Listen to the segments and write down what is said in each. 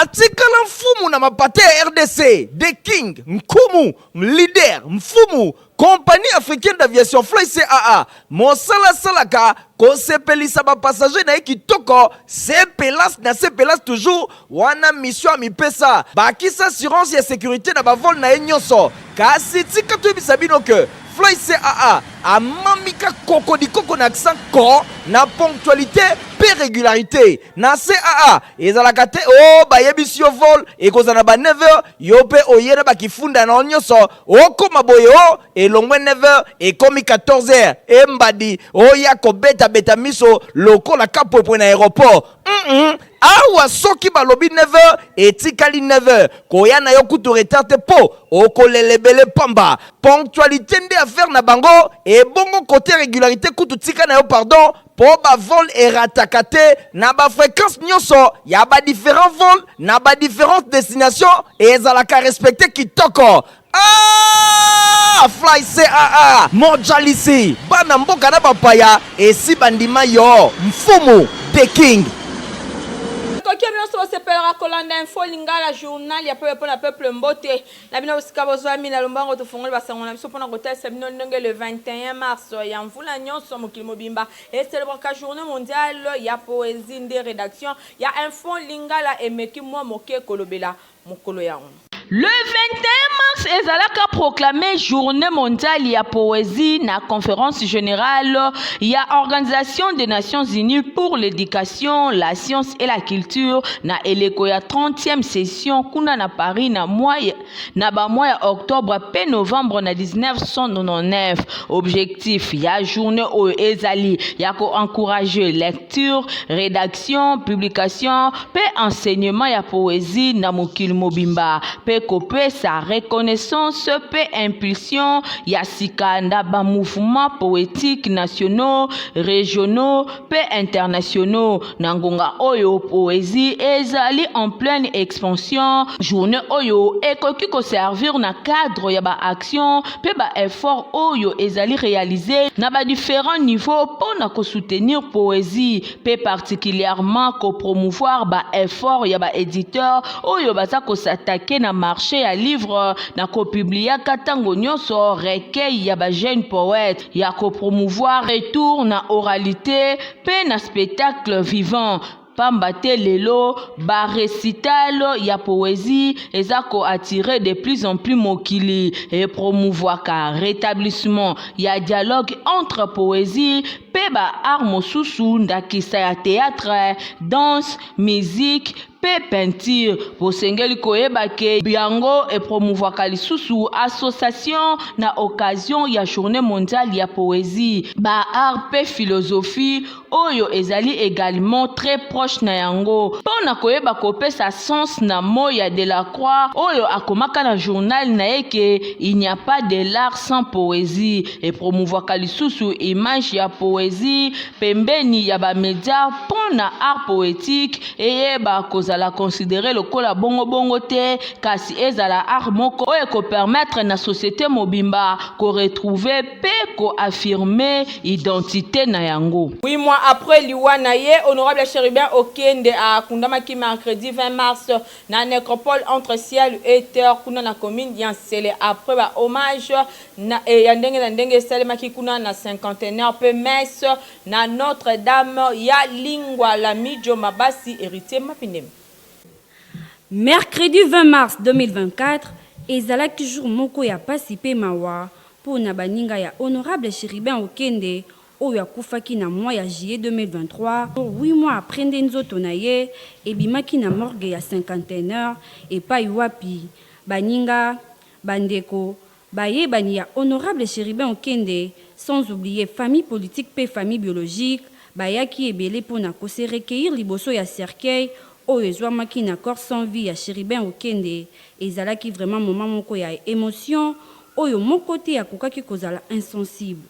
Atikala mfumu na mapate ya rdc, The King, Nkumu, Leader, Mfumu, Compagnie Africaine d'Aviation Fly CAA, mosala asalaka kosepelisa ba passagers na ye kitoko, sepelas na sepelas toujours, wana mission amipesa, bakisa assurance ya securite na ba vol na ye nyonso. Kasi tika toyebisa bino que Fly CAA amamika kokodikoko na accent ko na ponctualite pe regularite. Na CAA ezalaka te o oh, bayebisi yo vol ekozala na ba 9h, yo pe oye na bakifunda na yo nyonso okoma boye o oh, elongwe 9h ekomi 14h embadi oya kobetabeta miso lokola kapwepwe na aeroport. Awa soki balobi 9h etikali 9h, koya na yo kutu retard te po okolela ebele pamba. Ponctualite nde affaire na bango, ebongo cote regularite kutu tika na yo pardon po ba vol erataka te na ba frequence nionso ya ba differents vols na ba differentes destinations ezalaka respecte kitoko. Ah! Fly CAA Mojalisi bana mboka na bapaya esi bandima yo mfumu the king. Koki bino bosepelaka kolanda info lingala journal ya peuple mpo na peuple mbote na bino bosika bozwami na lombango tofongoli basango na biso mpo na kotalisa bino ndenge le 21 mars ya mvula nyonso mokili mobimba eselebraka journée mondiale ya poésie nde rédaction ya info lingala emeki mwa moke kolobela mokolo yango. Le 21 mars ezalaka proclame journée mondiale ya poesie na conférence générale ya Organisation des Nations Unies pour l'éducation, la science et la culture na eleko ya 30e session kuna na Paris na mois na ba mois ya octobre pe novembre na 1999. Objectif ya journée oyo ezali ya ko encourager lecture, rédaction, publication pe enseignement ya poesie na mokili mobimba pe kopesa reconnaissance pe impulsion ya sika na ba mouvements poetiques nationaux, regionaux pe internationaux na ngonga oyo poesie ezali en pleine expansion. Journee oyo ekoki ko servir na cadre ya ba actions pe ba efforts oyo ezali realiser na ba differents niveaux po na ko soutenir poesie pe particulièrement ko promouvoir ba efforts ya ba editeurs oyo baza ko s'attaquer na marche ya livre na ko publiaka tango nionso recueil ya ba jeunes poètes, ya ko promouvoir retour na oralite pe na spectacle vivant pamba te lelo ba recital ya poesie eza ko attirer de plus en plus mokili e promouvoirka retablissement ya dialogue entre poesie pe ba arts mosusu ndakisa ya theatre, danse, musique pe peinture. Bosengeli koyeba ke yango e promouvoirka lisusu association na occasion ya journee mondiale ya poesie, ba arts pe philosophie oyo ezali egalement très proche na yango po na koyeba kopesa sens na mot ya Delacroix oyo akomaka na journal na ye ke il n'y a pas de l'art sans poesie. E promouvoirka lisusu image ya poesie pembeni ya ba medias po na art poetique eyeba kozala considere lokola bongo bongo te kasi ezala art moko oyo eko permettre na societe mobimba ko retrouver pe ko affirmer identite na yango. Huit mois après liwa na ye, Honorable Cherubin Okende akundamaki mercredi 20 mars na necropole entre ciel et terre kuna na commune ya N'sele après ba hommages na ya ndenge na ndenge esalemaki kuna na cinquantenaire pe messe na Notre Dame ya Lingwala Midjo Mabasi Heritier Mapindemi. Mercredi 20 mars 2024 ezalaki jour moko ya pasi pe mawa po na baninga ya Honorable Cherubin Okende oyo akufaki na mois ya juillet 2023, huit mois après nde nzoto na ye ebimaki na morgue ya Cinquantenaire epayi wapi baninga, ba ndeko, bayebani ya Honorable Cherubin Okende sans oublier famille politique pe famille biologique bayaki ebele pona ko se recueillir liboso ya cercueil oyo ezwamaki na corps sans vie ya Cherubin Okende. Ezalaki vraiment moment moko ya emotion oyo moko te akokaki kozala insensible.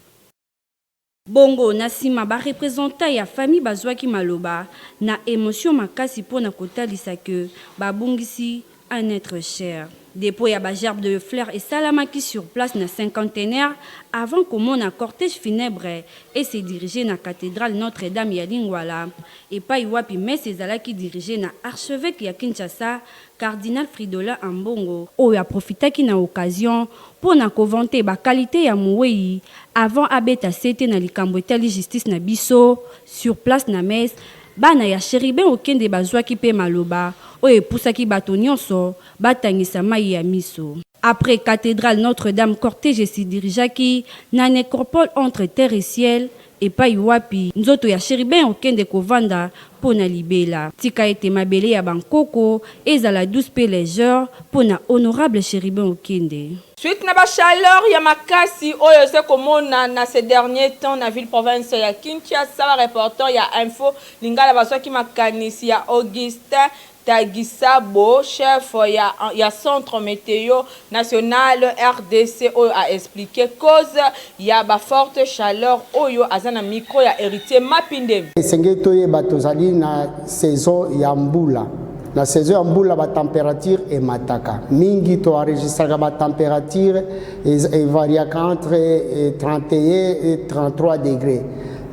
Bongo na sima ba representants ya famille bazwaki maloba na emotion makasi pona kotalisa que babungisi. un être cher. Depot ya ba gerbes de fleurs esalamaki sur place na Cinquantenaire avant komona cortège funèbre e se diriger na cathedrale Notre Dame ya Lingwala epayi wapi messe ezalaki diriger na archeveque ya Kinshasa Cardinal Fridolin Ambongo, oyo a profitaki na occasion mpo na ko vanter ba qualites ya moweyi avant abeta sete na likambo etali justice na biso. Sur place na messe, bana ya Cherubin Okende bazuaki mpe maloba oyo epusaki bato nionso batangisa mayi ya miso. Après cathedrale Notre Dame cortège e se dirigeaki na necropole entre terre et ciel epayi wapi nzoto ya Cherubin Okende kovanda mpo na libela. Tika ete mabele ya ba nkoko ezala douce mpe legere mpo na honorable Cherubin Okende. Suite na ba chaleur ya makasi oyo eze komona na ces derniers temps na ville province ya Kinshasa, ba reporters ya Info Lingala bazwaki makanisi ya Augustin Tagisabo, chef ya ya centre meteo national rdc oyo a expliquer cause ya ba forte chaleur oyo aza na micro ya Heritier Mapindemi. Esengeli toyeba tozali na saison ya mbula. Na saison ya mbula ba temperature emataka mingi, to enregistraka ba temperature evariaka entre 31 et 33 degrés.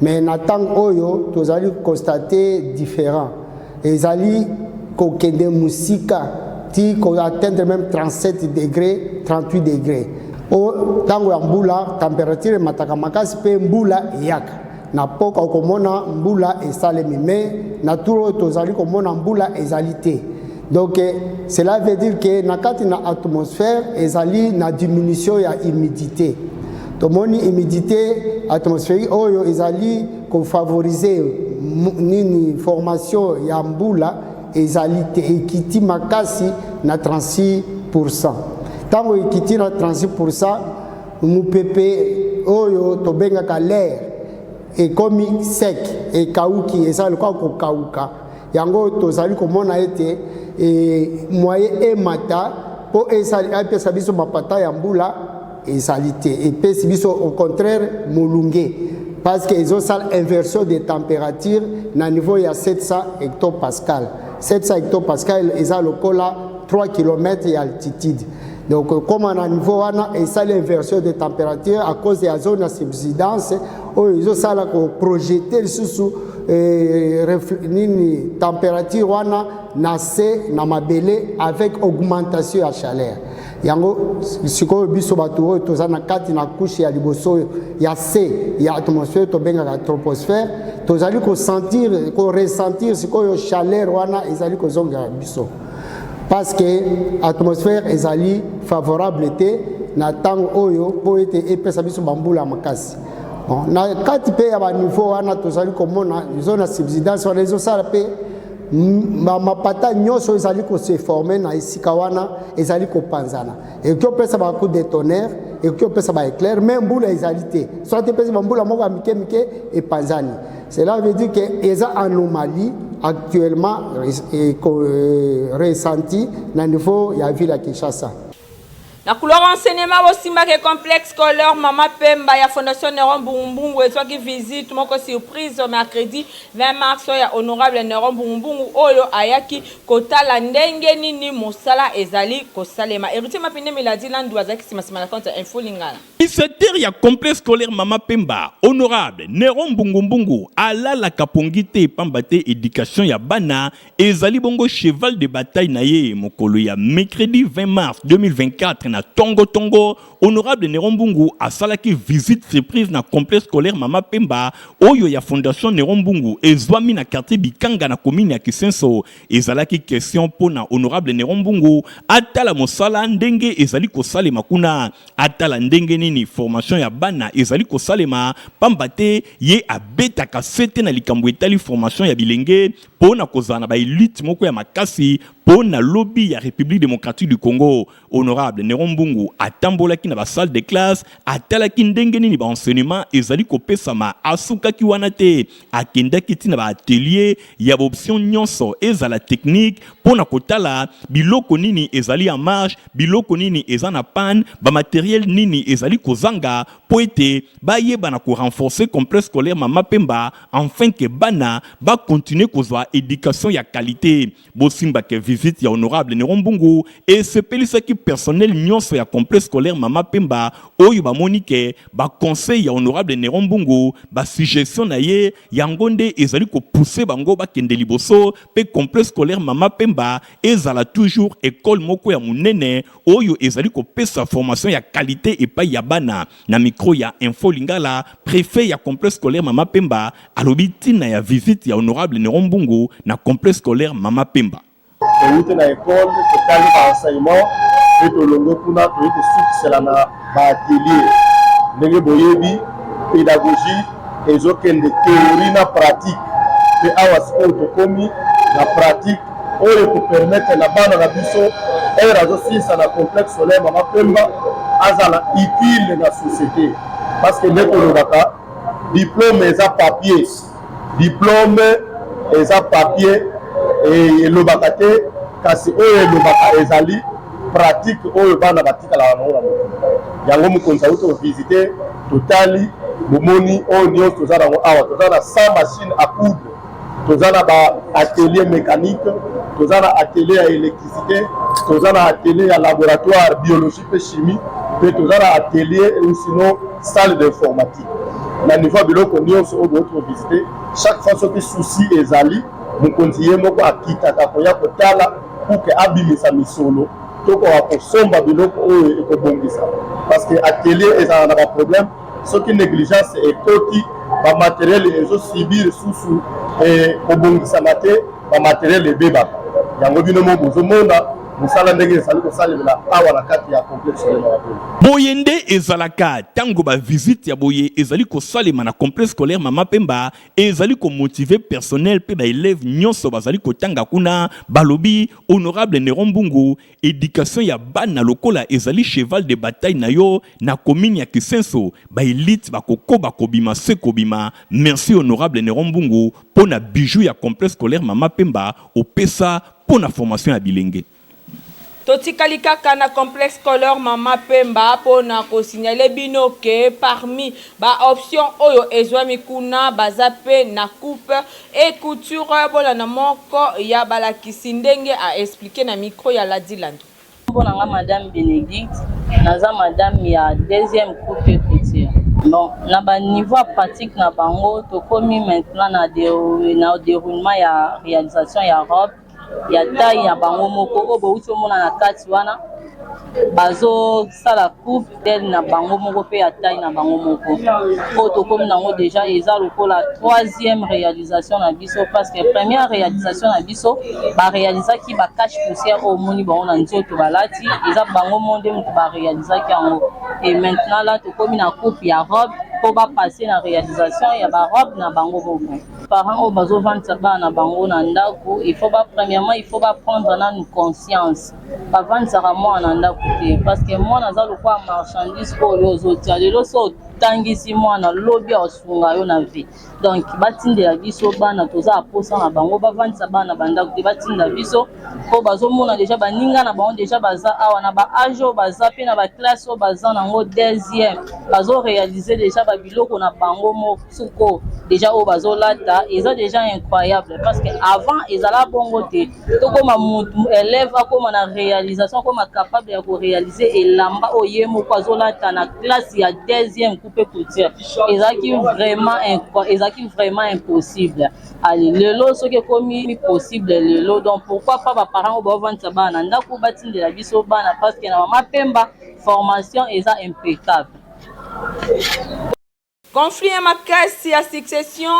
Mais na ntango oyo tozali constate différent, ezali kokende mosika ti ko atteindre même 37 degrés, 38 degrés. O ntango ya mbula temperature emataka makasi mpe mbula eyaka na poka, okomona mbula esalemi, mais na tour oyo tozali komona mbula ezali te. Donc cela veut dire que na kati na atmosphère ezali na diminution ya humidité. Tomoni humidité atmosphérique oyo ezali kofavoriser nini formation ya mbula ezali te, ekiti makasi na 36%. Ntango ekiti na 36%, mopepe oyo tobengaka l'air ekomi sec, ekauki, eza lokola kokauka. Yango tozali komona ete e, moyen emata mpo epesa biso mapata ya mbula ezali te, epesi biso au contraire molunge, parce que ezosala inversion de température na niveau ya 700 hectopascal. 700 hectopascal eza lokola 3 km ya altitude. Donc koma na niveau wana esali inversion de température à cause ya zone ya subsidence oyo ezosala koprojeter lisusu eh, nini température wana na se na mabele avec augmentation ya chaleur. Yango sikoyo biso bato oyo toza na kati na couche ya liboso oyo ya se ya atmosphère tobengaka troposphère, tozali kosentir, koressentir sikoyo chaleur wana ezali kozongela biso, parce que atmosphère ezali favorable te na ntango oyo mpo ete epesa biso bambula ya makasi. Bon, na kati mpe ya baniveau wana tozali komona zone ya subsidence wana ezosala mpe mapata nyonso ezali kose former na esika wana ezali kopanzana, ekoki opesa ba coup de tonnerre, ekoki opesa ba éclair, mais mbula ezali te, soit epesi bambula moko ya mike mike epanzani. Cela veut dire que eza anomalie actuellement ressenti na niveau ya ville ya Kinshasa. Na couloir enseignement, bosimbaki complexe scolaire Mama Pemba ya Fondation Neron Mbungumbungu ezwaki visite moko surprise mercredi 20 mars ya honorable Neron Mbungumbungu oyo ayaki kotala ndenge nini mosala ezali kosalema. Héritier Mapinde Miladi Landu azalaki nsima na compte ya Info Lingala. Inspecteur ya complexe scolaire Mama Pemba, honorable Neron Mbungumbungu, alalaka pongi te pamba te éducation ya bana ezali bongo cheval de bataille na ye. Mokolo ya mercredi 20 mars 2024 na tongo tongo, honorable Neron Mbungu asalaki visite surprise na complexe scolaire Mama Pemba oyo ya Fondation Neron Mbungu ezwami na quartier Bikanga na commune ya Kisenso. Ezalaki question mpo na honorable Neron Mbungu atala mosala ndenge ezali kosalema kuna, atala ndenge nini formation ya bana ezali kosalema, pamba te ye abetaka sete na likambo etali formation ya bilenge mpo na kozala na baélite moko ya makasi mpo na lobi ya République démocratique du Congo. Honorable Neron Mbungu atambolaki na basalle de classe, atalaki ndenge nini baenseignement ezali kopesama. Asukaki wana te, akendaki ntina baatelier ya baoption nyonso, ezala technique. mpo na kotala biloko nini ezali en marche, biloko nini eza na panne, ba materiel nini ezali kozanga mpo ete bayeba na ko renforcer complexe scolaire Mama Pemba enfin que bana ba continuer kozwa education ya qualite. Bosimba que visite ya honorable Neron Mbungu esepelisaki personnel nyonso ya complexe scolaire Mama Pemba oyo bamoni que ba conseils ya honorable Neron Mbungu, ba suggestions na ye yango nde ezali ko pousser bango bakende liboso mpe complexe scolaire Mama Pemba ezala toujours ecole moko ya monene oyo ezali kopesa formation ya qualite epai ya bana. Na micro ya Info Lingala, prefet ya complexe scolaire Mama Pemba alobi ntina ya visite ya honorable Neron Mbungu na complexe scolaire Mama Pemba. Towuti na ecole, totali ba enseignement mpe tolongwe kuna toye kosukisela na ba atelier. Ndenge boyebi pedagogie ezokende theorie na pratique, mpe awa sikoyo tokomi na pratique oyo ekopermettre na bana na biso heure azosilisa na complexe scolaire Mama Pemba azala utile na société, parce que nde tolobaka diplôme eza papier, diplôme eza papier elobaka te, kasi oyo elobaka ezali pratique oyo bana batikalaka nango na mokili. Yango mokonzi auti kovisite, totali, bomoni oyo nyonso toza nango awa. Toza na 100 machine à coudre, toza na ba atelier mécanique, toza na atelier ya électricité, toza na atelier ya laboratoire biologie mpe chimie, mpe toza na atelier ou sinon salle d'informatique. Na niveau ya biloko nyonso oyo bouti kovisite, chaque fois soki souci ezali, mokonzi ye moko akitaka koya kotala pour que abimisa misolo tokoka kosomba biloko oyo ekobongisa, parce que atelier ezala na baproblème. Soki négligence ekoti, bamatériel ezosubir susu kobongisama te, bamatériel ebebaka. Yango bino mo bozomona mosala ndenge ezali kosalemela awa na kati ya complexe scolaire Mama Pemba. Boye nde ezalaka ntango bavisite ya boye ezali kosalema na complexe scolaire Mama Pemba, ezali komotiver personnel mpe baélève nyonso bazali kotanga kuna. Balobi honorable Neron Mbungu, éducation ya bana lokola ezali cheval de bataille na yo na commune ya Kisenso, baélite bakokoba kobima se kobima. Merci honorable Neron Mbungu mpo na bijou ya complexe scolaire Mama Pemba opesa mpo na formation ya bilenge. Totikali kaka na complexe scolaire Mama Pemba mpona kosignaler bino ke parmi baoption oyo ezwami kuna, baza mpe na coupe et couture. Bolanda moko ya balakisi ndenge aexpliquer na micro ya Ladi Lando. Mpo na nga madame Bénédicte, naza madame ya deuxième coupe et couture. Bon, na baniveau ya pratique na bango, tokomi maintenant na déroulement ya réalisation ya robe ya taille ya bango moko oyo bouti omona na kati wana. Bazosala coupe modèle na bango moko mpe ya taille na bango moko. Oyo tokomi nango déjà eza lokola troisième réalisation na biso, parce que première réalisation na biso, baréalisaki bacache poussière oyo omoni bango na nzoto balati, eza bango mo nde moto baréalisaki yango. Et maintenant là, tokomi na coupe ya robe mpo bapasse na réalisation ya barobe na bango moko. Parents oyo bazovandisa bana na bango na ndako, il faut ba premièrement, il faut baprendre nanu conscience, bavandisaka mwana na ndako te, parce que mwana aza lokola marchandise oyo ozotia lelo. So otangisi mwana, lobi akosunga yo na vie. Donc batindela biso bana, toza aposa na bango. Bavandisa bana na bandako te, batinda biso, mpo bazomona déjà baninga na bango déjà baza awa na baage oyo baza mpe na baclasse oyo baza nango deuxième, bazoréaliser déjà babiloko na bango moko déjà oyo bazolata. Eza déjà incroyable, parce que avant ezala bongo te. Tokóma mutu élève akóma na réalisation, akóma capable ya koréaliser elamba oyo ye moko azolata na classe ya deuxième coupe couture, ezalaki vraiment impossible. Ale lelo soki ekomi possible lelo, donc pourquoi pas baparent oyo baovandisa bana na ndako batindela biso bana, parce que na Mama Pemba formation eza impeccable. Conflit ya makasi ya succession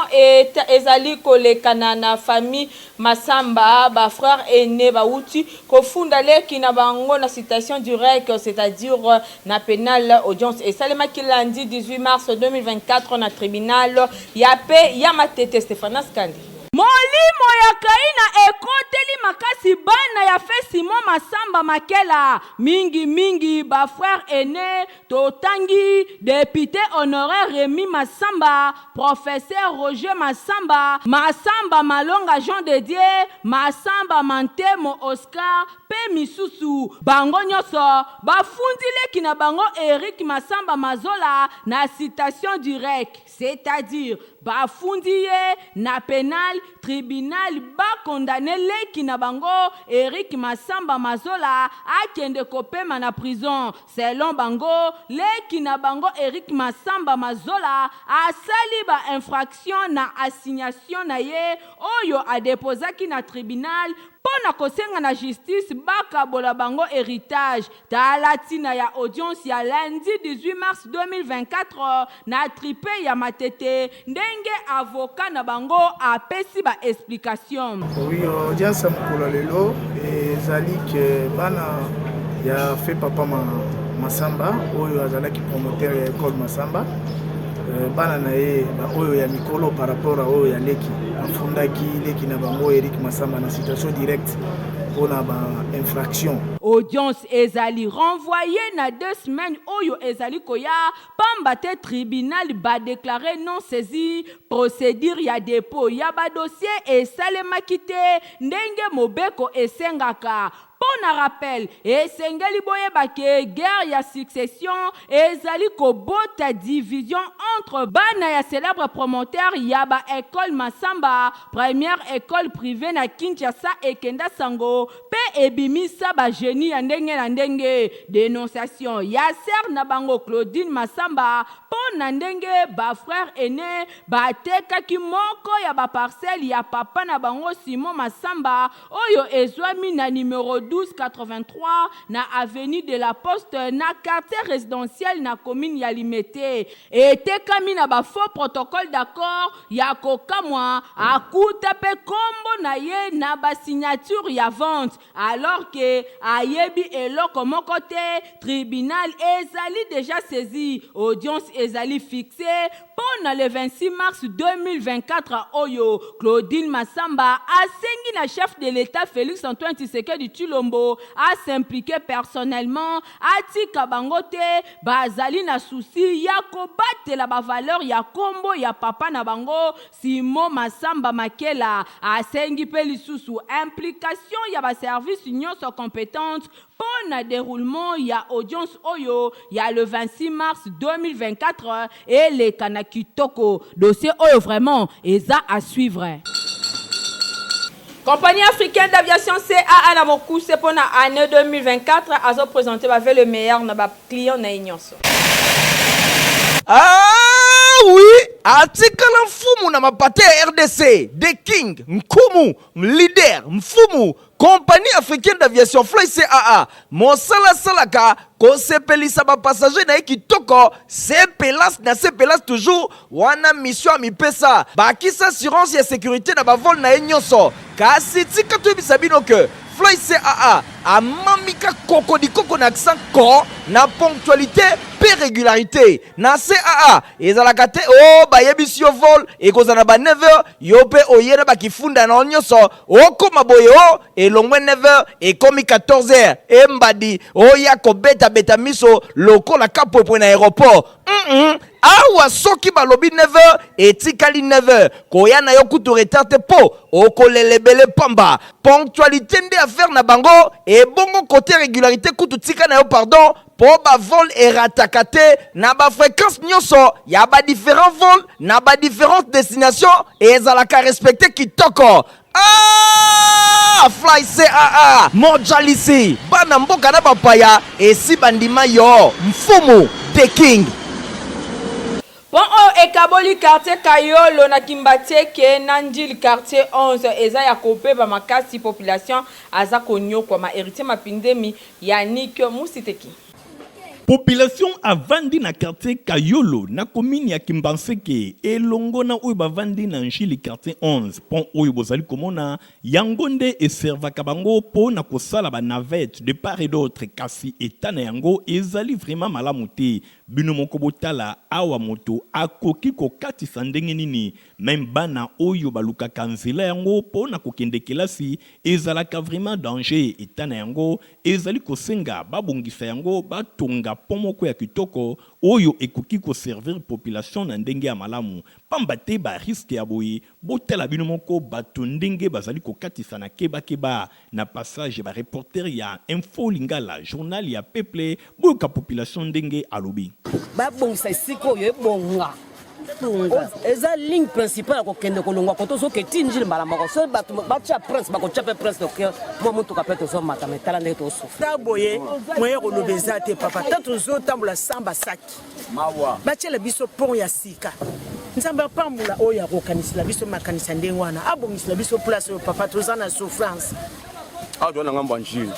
ezali kolekana na famille Masamba. Bafrère aîné bawuti kofunda leki na bango na citation directe, c'est-à-dire na pénal. Audience esalemaki lundi 18 mars 2024 na tribunal ya pe ya Matete. Stéphanas Kandi. Molimo ya Kaina ekoteli makasi bana ya feu Simon Masamba Makela, mingi mingi ba frères aines, totangi depute honoraire Remy Masamba, professeur Roger Masamba, Masamba Malonga Jean de Dieu, Masamba Mantemo Oscar mpe misusu. Bango nionso bafundi leki na bango Eric Masamba Mazola na citation directe. C'est-à-dire bafundi ye na penal, tribunal ba condamner leki na bango Eric Massamba Mazola akende kopema na prison. Selon bango, leki na bango Eric Massamba Mazola asali ba infractions na assignation na ye oyo a deposaki na tribunal mpo na kosenga na justice bakabola bango heritage. Tala tina ya audience ya lundi 18 mars 2024 na tripe ya Matete ndenge avocat na bango apesi ba explications. Oui, audience ya mokolo ya lelo ezali ke bana ya feu papa Masamba oyo azalaki promoteur ya ecole Masamba, bana na ye oyo ya mikolo par rapport a oyo ya leki bafundaki leki na bango Eric Masamba na citation directe mpona ba infraction. Audience ezali renvoyer na deux semaines oyo ezali koya pamba te tribunal ba declarer non saisi, procedure ya depot ya ba dossiers esalemaki te ndenge mobeko esengaka. Mpo na rappel, esengeli boyeba ke guerre ya succession ezali kobota division entre bana ya celèbre promoteur ya ba ecoles Massamba, première ecole privee na Kinshasa ekenda sango mpe ebimisa ba genies ya ndenge na ndenge. Denonciation ya sœur na bango Claudine Massamba mpo na ndenge ba frères aines batekaki moko ya ba parcelles ya papa na bango Simon Massamba oyo ezwami na numero 1283 na avenue de la Poste na quartier residentiel na commune ya Limete, etekami na ba faux protocoles d'accord ya kokamwa, akuta pe kombo na ye na ba signatures ya vente alors que ayebi eloko moko te, tribunal ezali dejà saisi, audience ezali fixee mpo na le 26 mars 2024 oyo, Claudine Massamba asengi na chef de l'Etat Felix Antoine Tshisekedi Tshilombo a s'impliquer personnellement, atika bango te, bazali na souci ya kobatela ba valeurs ya kombo ya papa na bango Simon Massamba Makela. Asengi mpe lisusu implication ya ba services nionso competentes Mpo na deroulement ya audience oyo ya le 26 mars 2024 eleka na kitoko. Dossier oyo vraiment eza à suivre. Compagnie africaine d'aviation CAA na mokuse mpo na annee 2024 azo presenter ba vœux le meilleur na ba clients na ye nyonso. Ah oui, atikala mfumu na mapate ya RDC, The King, nkumu, leader, mfumu, Compagnie africaine d'aviation Fly CAA mosala asalaka kosepelisa ba passagers na ye kitoko sepelas na sepelas toujours wana mission amipesa bakisa assurance ya securite na ba vol na ye nyonso kasi tika toyebisa bino que Fly CAA amamika kokodikoko na accent ko na ponctualité mpe régularité Na CAA ezalaka te oh bayebisi yo vol ekozala na ba 9h yo pe oye na ba kifunda na yo nyoso okoma boye oh elongwe 9h ekomi 14h embadi oya kobeta beta miso lokola kapwepwe na aeroport mm awa soki balobi 9h etikali 9h koya na yo kutu retard te po okolela ebele pamba ponctualite nde affaire na bango ebongo cote regularite kutu tika na yo pardon Po ba vol erataka te na ba frequences nionso ya ba differents vols na ba differentes destinations ezalaka respecter kitoko. Ah! Fly CAA Mojalisi bana mboka na bapaya esi bandima yo mfumu the king. Pont oyo ekaboli quartier Kayolo na Kimbanseke na Ndjili quartier 11 eza ya kobeba makasi, population aza konyokwama. Heritier Mapindemi Yannick Musiteki. Population avandi na quartier Kayolo na commune ya Kimbanseke elongo na oyo bavandi na Ndjili quartier 11. Pont oyo bozali komona yango nde e servaka bango po na kosala ba navettes de part et d'autre kasi etat na yango ezali vraiment malamu te. Bino moko botala awa moto akoki kokatisa ndenge nini? Meme bana oyo balukaka nzela yango po na kokende kelasi ezalaka vraiment danger. Etat na yango ezali kosenga babongisa yango, batonga pont moko ya kitoko oyo ekoki ko servir population na ndenge ya malamu. Pamba te ba risques ya boye, botala bino moko bato ndenge bazali kokatisa na keba keba. Na passage ba reporters ya info lingala journal ya peuple boyoka population ndenge alobi. Babongisa esika oyo ebonga. Eza ligne principale ya kokende kolongwa kote ozoke ti njili mbala moko soki bato batya prince bakotya mpe prince toke mwa motuka mpe tozomata me tala ndenge tozosufa ta boye moye koloba eza te papa ta tozotambola sans basaki batyela biso pont ya sika nzambe apambola oyo akokanisela biso makanisi ya ndenge wana abongisela biso place oyo papa toza na souffrance awa toza na ngambo ya njili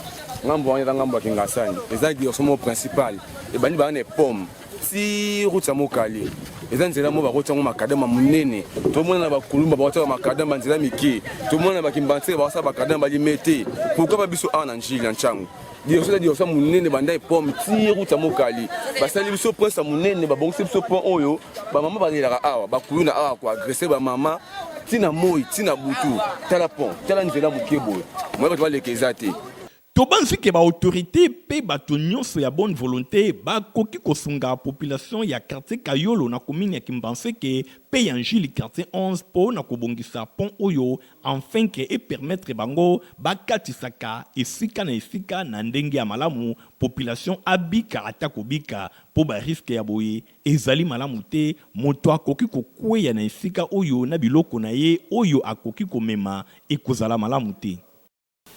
ngambo wana eza ngambo ya kingasani eza direction moko principale ebandi baa na epome ti route ya mokali eza nzela moko bakoti yango makadama monene tomona na bakulumba bakotiaka makadama banzela mike tomona na bakimbanseke bakosala bakadama balimete pourkui ba biso awa na njili na ncango direction eza direction monene banda epome ti route ya mokali basali biso prince ya monene babongisi biso pont oyo bamama balelaka awa bakuluna awa koagrese bamama ntina moi ntina butu tala pont tala nzela moke boye moye bato baleka eza te Tobanzi ke ba autorites pe bato nionso ya bonne volonte bakoki kosunga population ya quartier Kayolo na commune ya Kimbanseke pe ya N'djili quartier 11 po na kobongisa pont oyo enfin que e permettre bango bakatisaka esika na esika na ndenge ya malamu, population abika ata kobika po ba risques ya boye ezali malamu te, moto akoki kokweya na esika oyo na biloko na ye oyo akoki komema ekozala malamu te.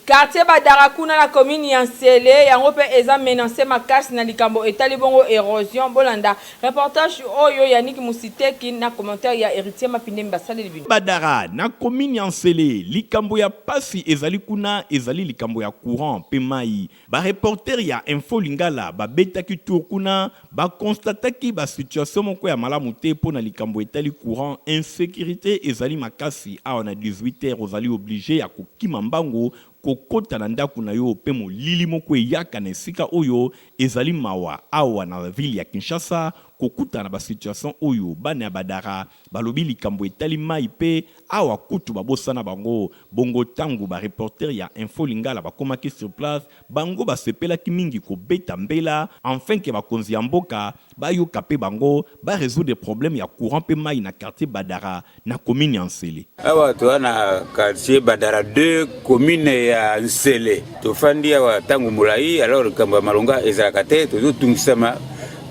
Quartier Badara kuna na commune ya N'sele yango pe eza menace makasi na likambo etali bongo erosion. Bolanda reportage oyo Yannick Musiteki na commentaire ya Heritier Mapindemi basaleli bino. Badara na commune ya N'sele, likambo ya pasi ezali kuna ezali likambo ya courant pe mayi. Ba reporters ya Info Lingala babetaki tour kuna, ba constataki ba situation moko ya malamu te mpo na likambo etali courant, insecurite ezali makasi awa na 18 heures ozali oblige ya kokima mbangu kokota na ndaku na yo mpe molili moko eyaka na esika oyo ezali mawa awa na ville ya Kinshasa kokutana na ba situation oyo bana ya Badara balobi likambo etali mayi mpe awa kutu babosana bango Bongo tango ba reporters ya Info Lingala bakomaki sur place, bango basepelaki mingi kobeta mbela enfin que bakonzi ya mboka bayoka pe bango, ba resoudre problème ya courant pe mayi na quartier Badara na commune ya N'sele. Awa toza na quartier Badara 2 commune ya N'sele, tofandi awa tango molayi alors likambo ya malonga ezalaka te, tozotungisama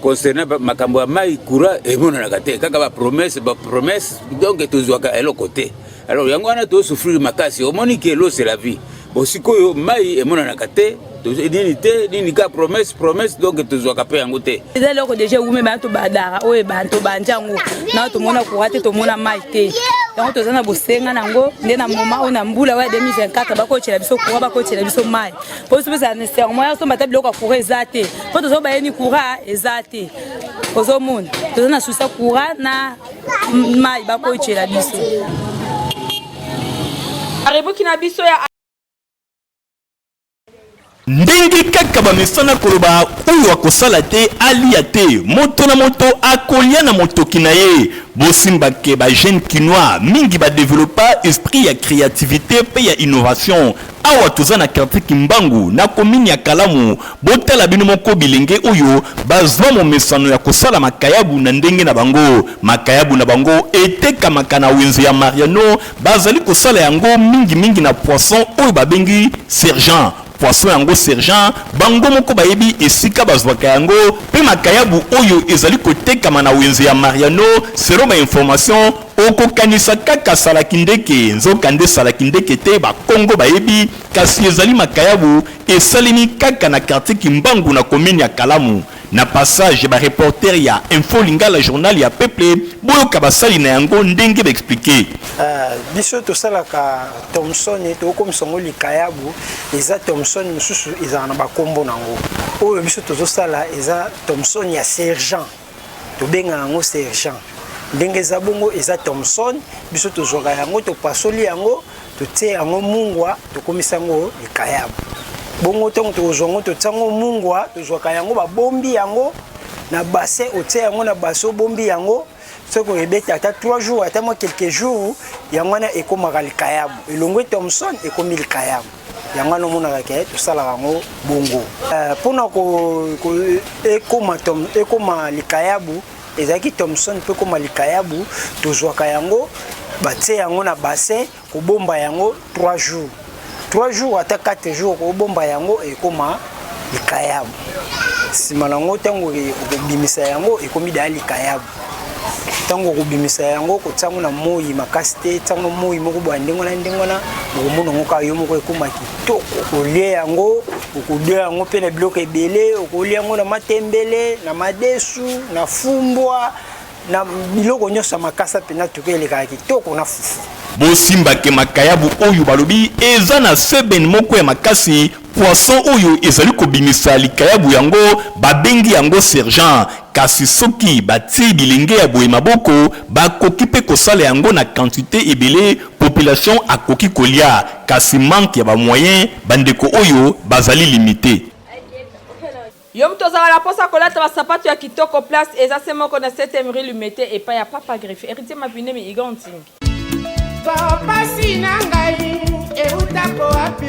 concernant makambo ya mayi courant emonanaka te, kaka ba promesse ba promesse donc tozwaka eloko te. Alors yango wana to souffrir makasi, omoni que l'eau c'est la vie. Bon sikoyo mai emonanaka te, nini te, nini ka promesse promesse donc tozwaka pe yango te. Eza eloko deja ewume bana tobadara oyo tobandi yango na tomona courant te tomona mai te yango toza na bosenga na yango nde na moma oyo na mbula oyo ya 2024 bakotyela biso courant bakotyela biso mai mpo biso mpe ezala nécessairement ya somba ata biloko ya courant eza te mpo tozo bayeni courant eza te ozomona toza na susi ya courant na mai bakotyela biso. Rubrique na biso ya Ndenge kaka bamesana koloba oyo akosala te alia te, moto na moto akolia na motoki na ye. Bosimba ke ba jeunes kinois mingi ba developpa esprit ya creativite pe ya innovation. Awa toza na quartier Kimbangu na commune ya Kalamu, botala bino moko bilenge oyo bazua momesano ya kosala makayabu na ndenge na bango. Makayabu na bango etekamaka na wenze ya Mariano, bazali kosala yango mingi mingi na poisson oyo babengi sergent. Poisson yango sergent, bango moko bayebi esika bazuaka yango pe makayabu oyo ezali kotekama na wenze ya Mariano, selon ba informations, Okokanisa kaka salakindeke, nzokande salakindeke te, bakongo bayebi, kasi ezali makayabu esalemi kaka na quartier Kimbangu na commune ya Kalamu. Na passage ba reporters ya Info Lingala journal ya peuple boyoka basali na yango ndenge ba expliquer. Biso tosalaka Thomson tokokomisa yango likayabu, eza Thomson mosusu ezalaka na bakombo na yango. Oyo biso tozosala eza Thomson ya sergent. Tobenga yango sergent. Ndenge eza bongo eza Thomson, biso tozwaka yango topasoli yango totie yango mungwa tokomisa yango likayabu. Bongo ntango tokozwa yango totia yango mungwa, tozwaka yango babombi yango. na bassin, otie yango na bassin, obombi yango, soki oyebeti ata 3 jours, ata mwa quelques jours, yango wana ekomaka likayabu. Elongwe Thomson, ekomi likayabu. Yango wana omonaka ke tosalaka yango bongo mpona ekoma ekoma likayabu. Ezalaki Thomson mpe ekoma likayabu, tozwaka yango, batie yango na bassin, kobomba yango 3 jours, 3 jours ata 4 jours, kobomba yango, ekoma likayabu. Nsima nango, ntango okobimisa yango, ekomi daya likayabu. Ntango okobimisa yango, kotia yango na moi makasi te, tiango moi moko boya ndenge wana, ndenge wana okomona yango kaka yo moko ekóma kitoko. Okolia yango, okolia yango mpe na biloko ebele. Okolia yango na matembele, na madesu, na fumbwa, na biloko nyonso ya makasa mpena tuka, elekaka kitoko na fufu. Bosimbake makayabu oyo balobi eza na seben moko ya makasi. Poisson oyo ezali kobimisa likayabu yango babengi yango sergent. Kasi soki batie bilenge ya boye maboko, bakoki mpe kosala yango na quantité ebele, population akoki kolia. Kasi manque ya bamoyen, bandeko oyo bazali limité. Yo moto ozalaka na mposa kolata basapato ya kitoko, place eza se moko na 7e rue Limete, epai ya Papa Griffe, Héritier Mapinemi Igon Ntingi. Pasi na ngai eutako wapi?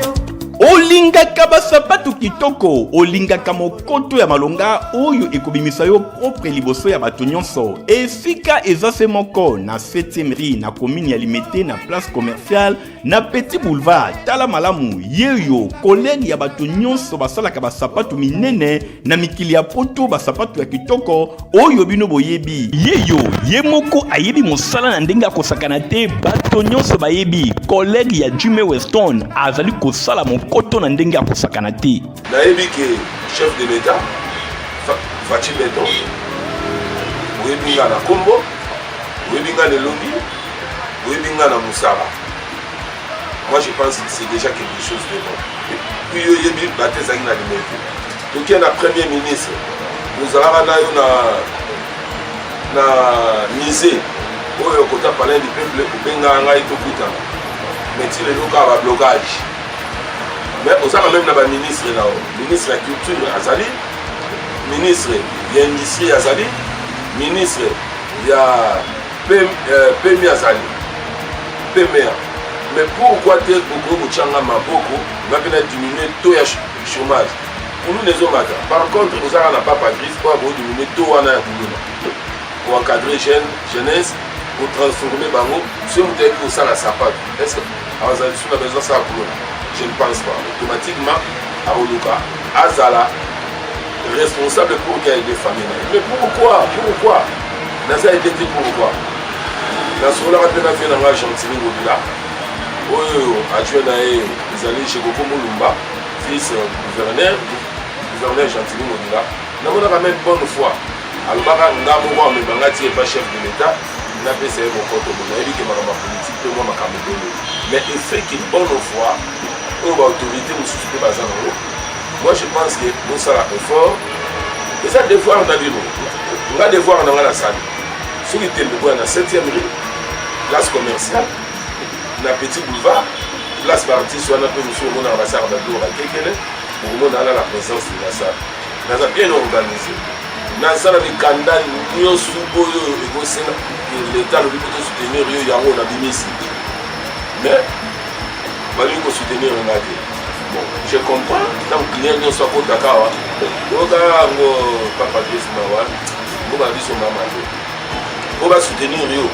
Olingaka basapatu kitoko, olingaka mokoto ya malonga oyo ekobimisa yo propre liboso ya bato nyonso, esika eza se moko na 7e rue, na commune ya Limete, na place commerciale, na Petit Boulevard. Tala malamu, yeyo collègue ya bato nyonso basalaka basapatu minene na mikili ya poto, basapatu ya kitoko oyo bino boyebi. Yeyo ye moko ayebi mosala na ndenge akosakana te. Bato nyonso bayebi collègue ya Jimmy Weston azali kosala mokoto na ndenge akosakana te. Nayebi ke chef de l'État Fatshi Beton, oyebi nga na kombo, oyebi nga na elongi, oyebi nga na mosala. Moi, je pense que c'est déjà quelque chose de bon. Puis yo oyebi bato ezalaki na Limete, tokie na premier ministre, ozalaka na yo na musée oyo kota palais du peuple, obengaka ngai tokutana, mais ti lelo kaka bablocage. Mais oza quand même na baministre na yo, ministre ya culture azali, ministre ya industrie azali, ministre ya PMI azali, PMA. Mais pourquoi te okoki kotyanga maboko, nga mpe na diminue taux ya chômage? Kuluna ezomata. Par contre, ozalaka na Papa Griffe oyo akodiminuer taux wana ya kuluna, koencadrer jeune jeunesse, kotransformer bango. Soki moto ayebi kosala sapato, est ce que azala lisusu na besoin asala kuluna? Je ne pense pas. Automatiquement akoluka azala responsable pour qu'il aide famille na ye. Mais pourquoi, pourquoi naza aide te? Pourquoi? Nasololaka mpe na vieux na nga Gentiny Ngobila, oyo adjoint na ye ezali Jekoko Molumba, vice gouverneur, gouverneur Gentiny Ngobila. Namonaka même bonne foi, alobaka nga moko amema nga ti epa chef de l'État, napesa ye mokoto. Bo nayebi ke makambo ya politike mpe mwa makambo ebele, mais effet ke bonne foi oyo baautorité mosusu mpe baza nango, moi je pense que bosala effort, eza devoir na bino. Nga devoir na nga nasali. Soki tembe, boya na 7e rue, place commerciale, na Petit Boulevard, place baartiste wana mpe mosusu omonaka basalaka babiloko bakekele, bokomona wana la présence de la salle. Naza bien organisé, naza na mikanda nyonso oyo ekosenga leta alobi mpo tosoutenir yo, yango nabimisi, mais balingi kosoutenir nga te. Bon, je comprends. Ntango client nyonso akotaka awa, oyoka yango, Papa Griffe, mawa ngo ba biso mama te. Mpo basoutenir yo,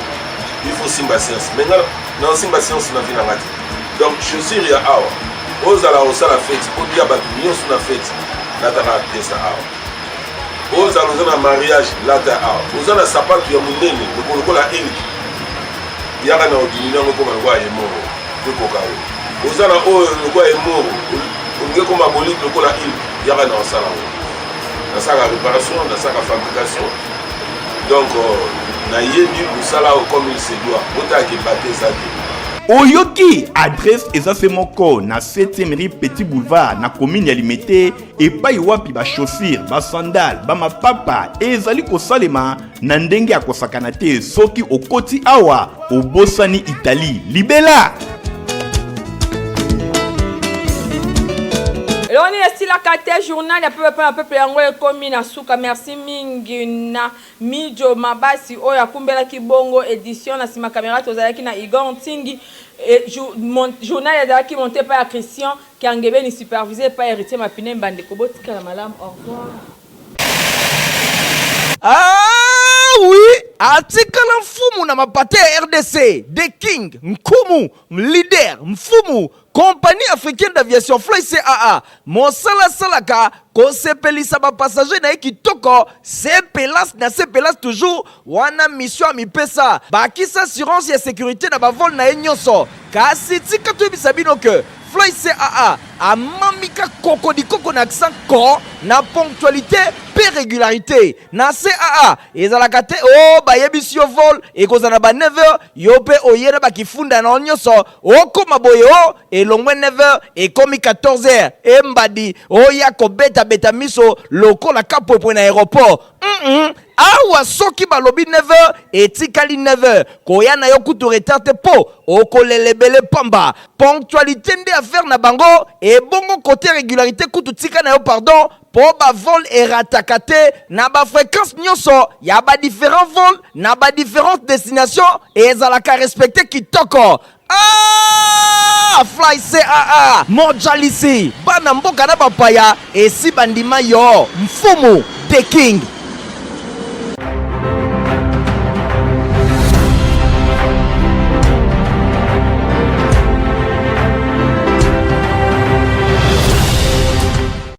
il faut simba science. Mais nga naosimba science na vie na nga te. Donc chaussure ya awa, ozala osala fête, obia bato nyonso na fête, lataka pièce awa. Ozala oza na mariage, lata awa. Oza na sapatu ya monene lokola eliki, yaka na odiminuer yango ekoma lokola yemoro ekoka yo. Oza na oyo lokola yemoro, olingi ekoma bolide lokola ile, yaka na osala yango. Nasalaka réparation, nasalaka fabrication, donc nayebi mosala oyo comme il se doit. Botalaka ebate eza te. Oyoki adresse eza se moko na 7e rue, Petit Boulevard, na commune ya Limete, epai wapi bachaussure, basandale, bamapapa ezali kosalema na ndenge ya kosakana te. Soki okoti awa, obosani Italie libela. Eloko nini esilaka te journal ya peuple na peuple yango ekomi na suka. Merci mingi na Midjo Mabasi oyo akumbelaki bongo edition na sima camera tozalaki na Igor Ntingi et journal ezalaki monte epai ya Christian Kiangebeni supervise epai ya Heritier Mapine Mbandeko botikala malamu au revoir. Ah oui, atikala mfumu na mapate ya RDC, The King, Nkumu, leader, mfumu, Compagnie africaine d'aviation Fly CAA mosala asalaka kosepelisa ba passagers na ye kitoko sepelas na sepelas toujours wana mission amipesa bakisa assurance ya securite na ba vol na ye nyonso kasi tika toyebisa bino que Fly CAA amamika kokodikoko na accent ko na ponctualité mpe régularité na CAA ezalaka te o oh, bayebisi yo vol ekozala na ba 9 heures yo mpe oye na bakifunda na yo nyonso okoma boye o oh, elongwe 9 heures ekomi 14 heures embadi oya kobetabeta miso lokola kapwepwe na aéroport mm -mm. Awa soki balobi 9 heures etikali 9 heures koya na yo kutu retard te po okolela ebele pamba ponctualité nde affaire na bango ebongo cote regularité kutu tika na yo pardon po ba vol erataka te na ba frequence nionso ya ba differents vols na ba differentes destinations ezalaka respecte kitoko Ah! Fly CAA Mojalisi bana mboka na bapaya esi bandima yo mfumu the king.